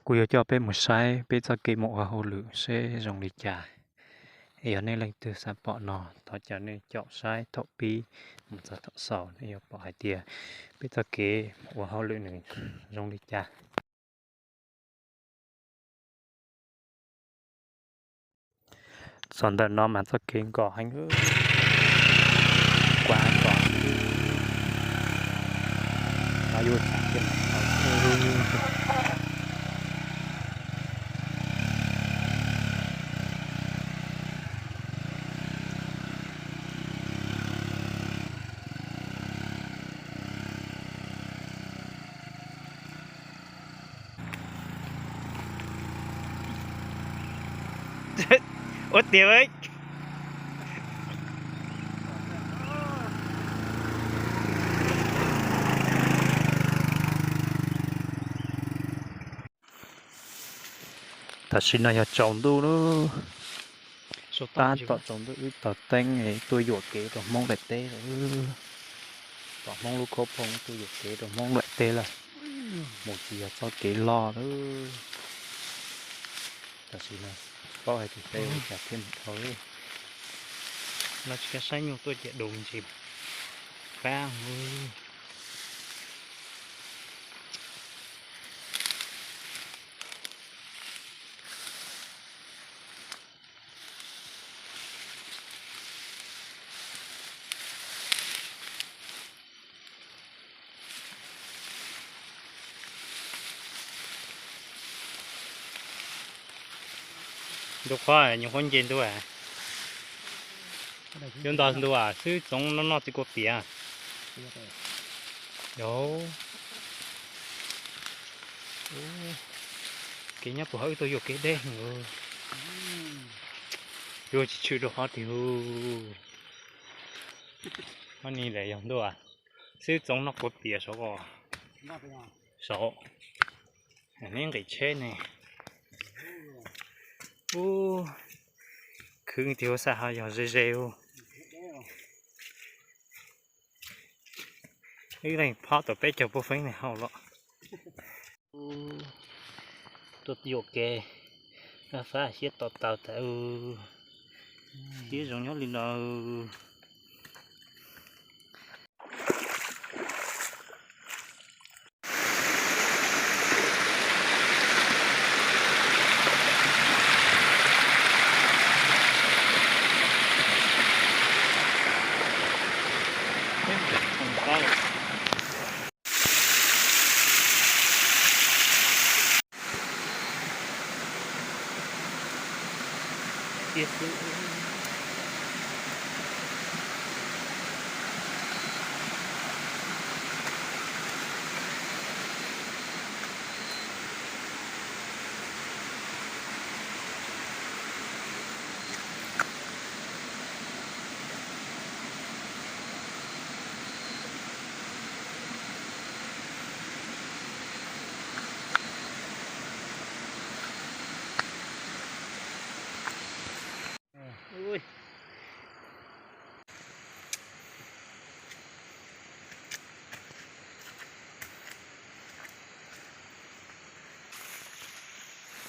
Kuv yuav coj peb mus saib peb txoj kev mus ua hauj lwm seb zoo li cas. Es yog nej leej twg xav pom no, thov caw nej caum saib thaum pib mus txog thaum xaus, nej yuav pom hais tias peb txoj kev mus ua hauj lwm nws zoo li cas. Txog ntawm no mas txoj kev nkos heev, kuav nkos. No yuav tsam thiaj mus tau. Ua tiag. Tam sim no yog tsaus ntuj lawm. Tab tom tsaus ntuj wb tos teeb tuaj yuam kev rau Hmoob daim teb lawm. Tom Hmoob lub khaub phooj tuaj yuam kev rau Hmoob daim teb lawm. Mus tsis yog txoj kev loj lawm. Tam sim no paub hais tias peb ua cas thiaj mus dhau. No tsis kav saib nyuj tuaj ciam dus ntsis. Fab. Ntu qhuav nyuam qhuav nce ntua. Yuav nto ntua xwb txoov noj noj txiv kua piav. Yog. Kev nyob puag hauv wb tuaj yuam kev deb. Yuav tsis tshwm rau qhov twg. Hos ni lam yog ntua xwb txoov noj kua piav saud os. Saud. Neb nqis tsheb ne. Ub, khwv tiag ua xaj ho yog ze ze ub. Ib leeg phob tau peb caug puv feeb ne hauj los. Tuaj yuam kev, fab siab to taw tas. Siab zoo nyob li no.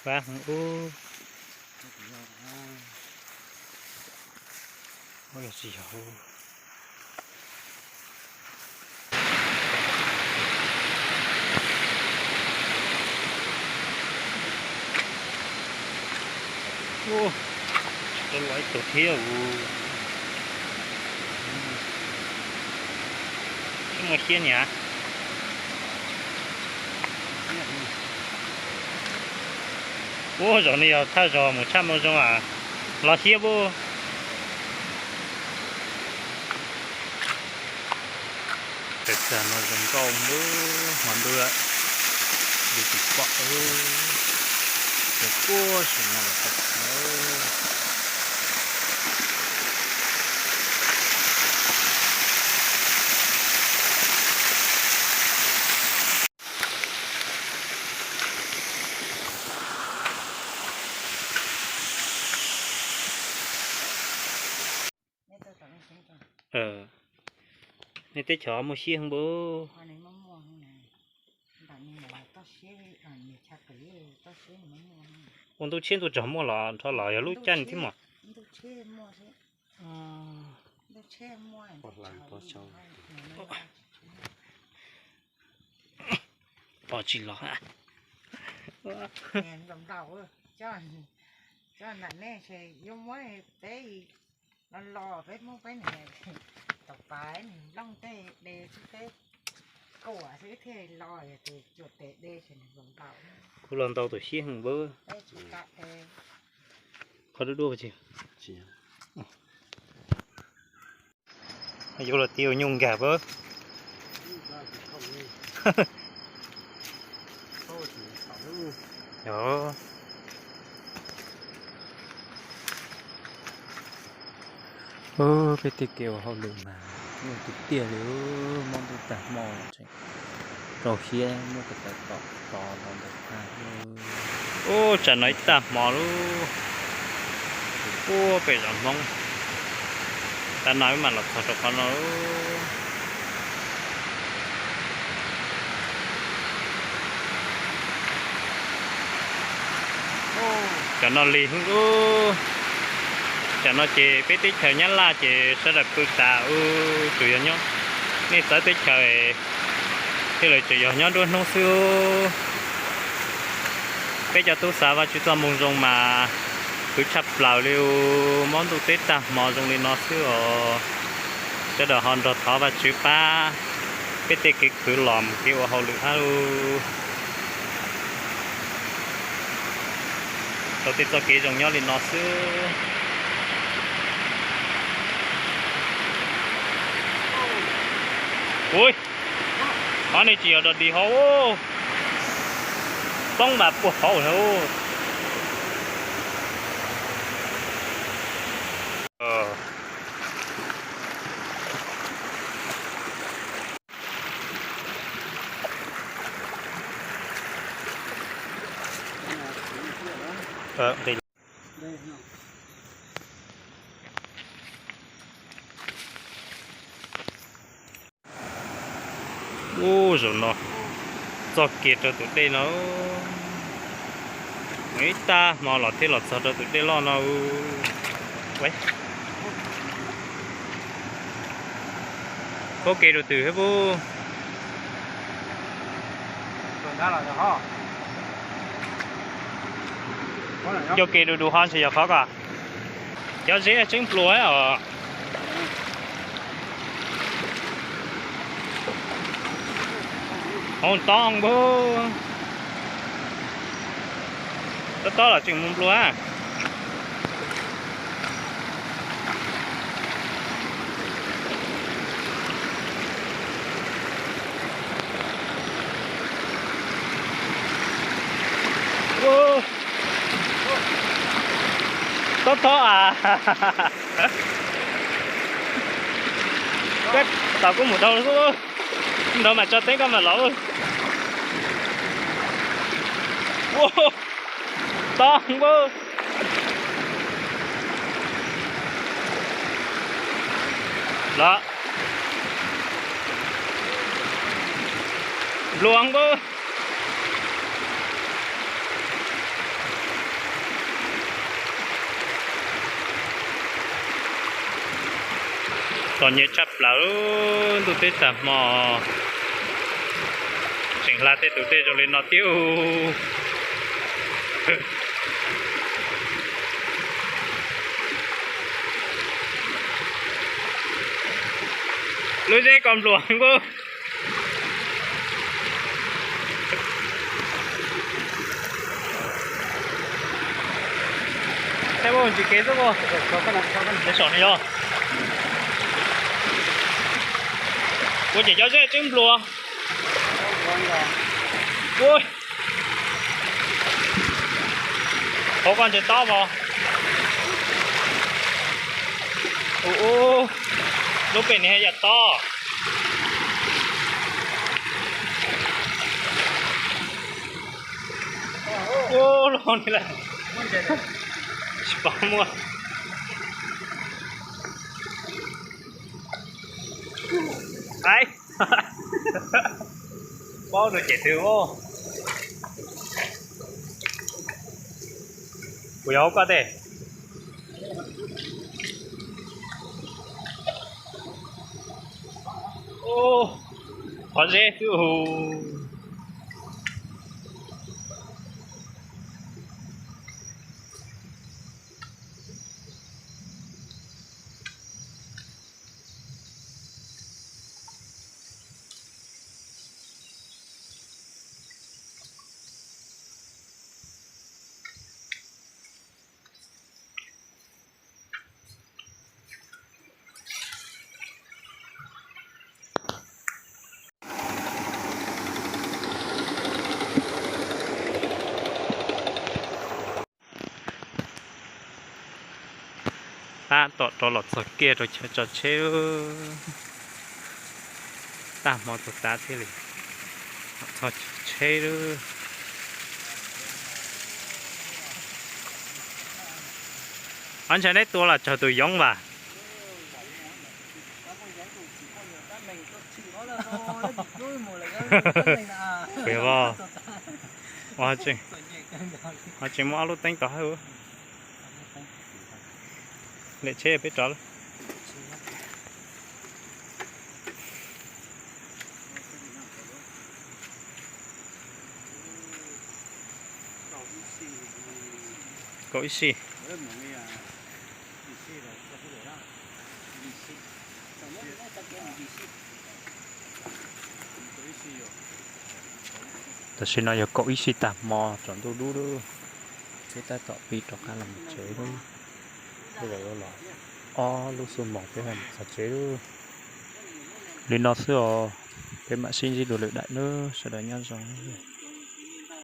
Fab heev ub. Ua yog tsis yog. Tsis tau los ib tug thiab. Muaj siab niam. Ub, zaum no yog thawj zaug mus tshaj moo zoo as, los siab puj. Pem txag no zoo nkauj npwb hmo ntuj lawm, li tsis pom, ces puag saum no los tau. Nej teb chaws muaj siab heev npwb. Ua ntuj tsheb ntuj tsaus muaj los nrho los yog lub caij thiab mas. Pom tsis los. Coj nram nej yuav muab peb los los peb muab peb niag tom pas niag nplooj tej de xwb peb kuam xwb thiaj los yog tus cuam tes de ces nws los ntaus. Kuv los ntaus tus siab heev npawg. Qhov dub dub tsis. Yuav los tias nyuj nkag pab. Peb tej kev ua hauj lwm mas nyuaj tiag tiag li, mob ntuj tag hmo tseem rau siab muab tus tais tom tos los ntawm thaj. Ub, tsam no ib tag hmo lub, ub, pem zos Hmoob, tab no wb mam los txog rau qhov no. Cov no lig lub, cov no ces peb teb chaws Nyab Laj ces sawv daws pw tas ub, tsuas yog nyob nej txawv teb chaws thiaj li tsuas yog nyob nruab hnub xwb. Peb cov tub xav Vajtswv txoj moo zoo mas khwv tshaj plaws li, mob ntuj teb tag hmo zoo li no xwb os. Sawv daws ho nrog thov Vajtswv pab peb tej kev khwv los mus kev ua hauj lwm hab lug. Tau tej txoj kev zoo nyob li no xwb. Ui, qhov nej tsis yog dog dig hauv, poob mas puag hauv na. Ub, zaum no txog kiag rau tus dej no, ib tag hmo los thiaj los txog rau tus dej loj no. Kaub kev rau twg thiab pub? Coj kev du du ho ntshe yog qhov ko. Cov zeb tseeb nplua os. Hauv tob npug. Tob tob los tseem mus nplua. Tob tob as. Koj tos kuv mus dhau xwb, nrog mas tso teeb koj mam los. Tob npawg. Los. Nplua npawg. Txom nyem tshaj plaws, ntuj teb tag hmo tseem hla tej tus dej zoo li no thiab. Lub zeb ko nplua npawg. Saib ua ntsis kev xwb, saum no yog. Ua ces cov zeb tseeb nplua. Ua, hauv ko ntses tob pov. Ua, lub pem ni yam tob. Ua, lub ni lawm. Tsis pom muaj. Ai, paub rau cem twg os. Kuv yuav hauv koj tej. Qhov zeb xwb hu. Tab tom rov los txog kiag rau chaw tso tsheb. Tag hmo txog tav thiaj li txog tsheb lawm. Ob ntshai neb tua los tsawg tus yoov vas? Ho tseem muaj ob lub teeb tom hauv. Lem tsheb peb rov. Kaum ib sij. Tam sim no yog kaum ib sij tag hmo tsaus ntuj dub lawm, peb tab tom pib rov qab los mus tsev lawm. Tej zaum yuav los ob lub xuab moos peb ho mus txog tsev lawm. Li no xwb os, peb mam sib ntsib dua lwm daim nawb, sawv daws nyob zoo.